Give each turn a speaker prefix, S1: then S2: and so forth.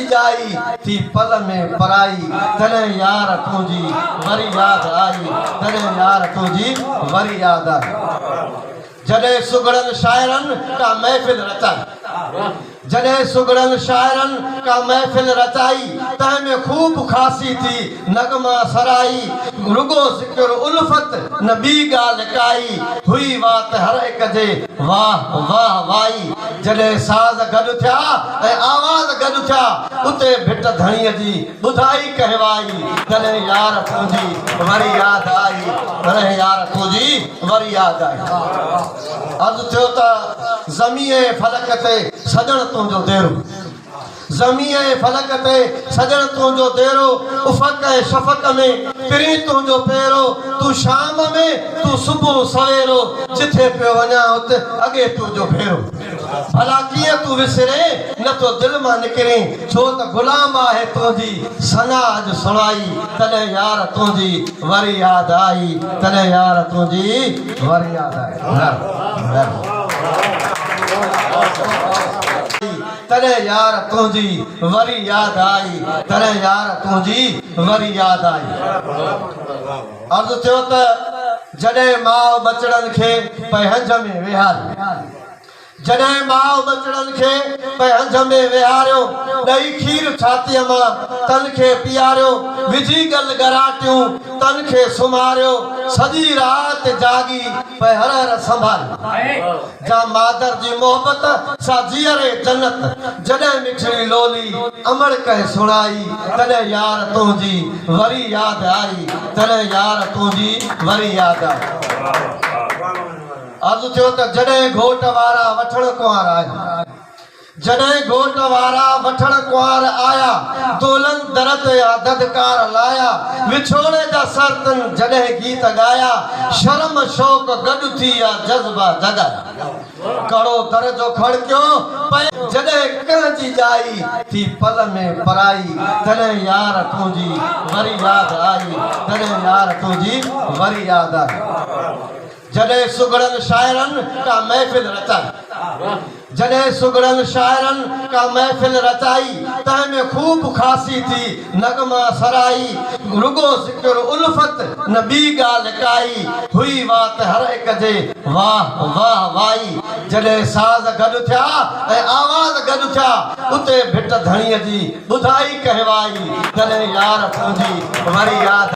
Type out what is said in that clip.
S1: جي ڄائي، ٿي پل ۾ پرائي، تڏهن يار تنهنجي وري ياد آئي، تڏهن يار تنهنجي وري ياد آئي. جڏهن سگهڙن شاعرن ڪا محفل رچائي، جڏهن سگهڙن شاعرن ڪا محفل رچائي، تنهن ۾ خوب خاصي ٿي نغما سرائي، رڳو ذڪر الفت نه ٻي ڳالهه ڪائي، هئي وات هر هڪ جي واهه واهه وائي. جڏهن ساز گڏ ٿيا ۽ آواز گڏ ٿيا، اتي ڀٽ ڌڻيء جي ٻڌائي ڪنهن وائي، تڏهن يار تنهنجي وري ياد آئي، تڏهن يار تنهنجي وري ياد آئي. عرض ٿيو ته زمين ۽ فلڪ تي سڄڻ تنهنجو ديرو. زمين ۽ فلڪ تي سڄڻ تنهنجو ديرو، افق ۽ شفق ۾ پرين تنهنجو پيرو، تون شام ۾ تون صبح سويرو، جٿي پيو وڃان ات اڳي تنهنجو ڀيرو. ڀلا ڪيئن تون وسرين، نه ٿو دل مان نڪرين، ڇو ته غلام آهي تنهنجي ثنا اڄ سڻائي، تڏهن يار تنهنجي وري ياد آئي، تڏهن يار تنهنجي وري ياد آئي. تڏهن يار تنهنجي وري ياد آئي، تڏهن يار تنهنجي وري ياد آئي. عرض ٿيو ته جڏهن ماء ٻچڙن کي پئي هنج ۾ ويهاريو، جڏهن ماء ٻچڙن کي پئي هنج ۾ ويهاريو، ڏئي کير ڇاتيء مان تن کي پياريو، وجهي ڳل ڳراٽيون تن کي سمهاريو، سڄي رات جاڳي پئي هر هر سنڀاريو. جا مادر جي محبت سا جيئري جنت، جڏهن مٺڙي لولي امڙ ڪنهن سڻائي، تڏهن يار تنهنجي وري ياد آئي، تڏهن يار تنهنجي وري ياد آئي. عرض ٿيو ته جڏهن گهوٽ وارا وٺڻ ڪنوار آيا. جڏهن گهوٽ وارا وٺڻ ڪنوار آيا، دولن در تي آ دڌڪار لايا، وڇوڙي جا سرتن جڏهن گيت ڳايا، شرم شوق گڏ ٿي آ جذبا جڳايا. ڪڙو در جو کڙڪيو پئي جڏهن ڪنهن جي ڄائي، ٿي پل ۾ پرائي، تڏهن يار تنهنجي وري ياد آئي، تڏهن يار تنهنجي وري ياد آئي. جڏهن سگهڙن شاعرن ڪا محفل رچائي، جڏهن سگهڙن شاعرن ڪا محفل رچائي، تنهن ۾ خوب خاصي ٿي نغما سرائي، رڳو ذڪر الفت نه ٻي ڳالهه ڪائي، هئي وات هر هڪ جي واهه واهه وائي، جڏهن ساز گڏ ٿيا ۽ آواز گڏ ٿيا، اتي ڀٽ ڌڻيء جي ٻڌائي ڪنهن وائي، تڏهن يار تنهنجي وري ياد.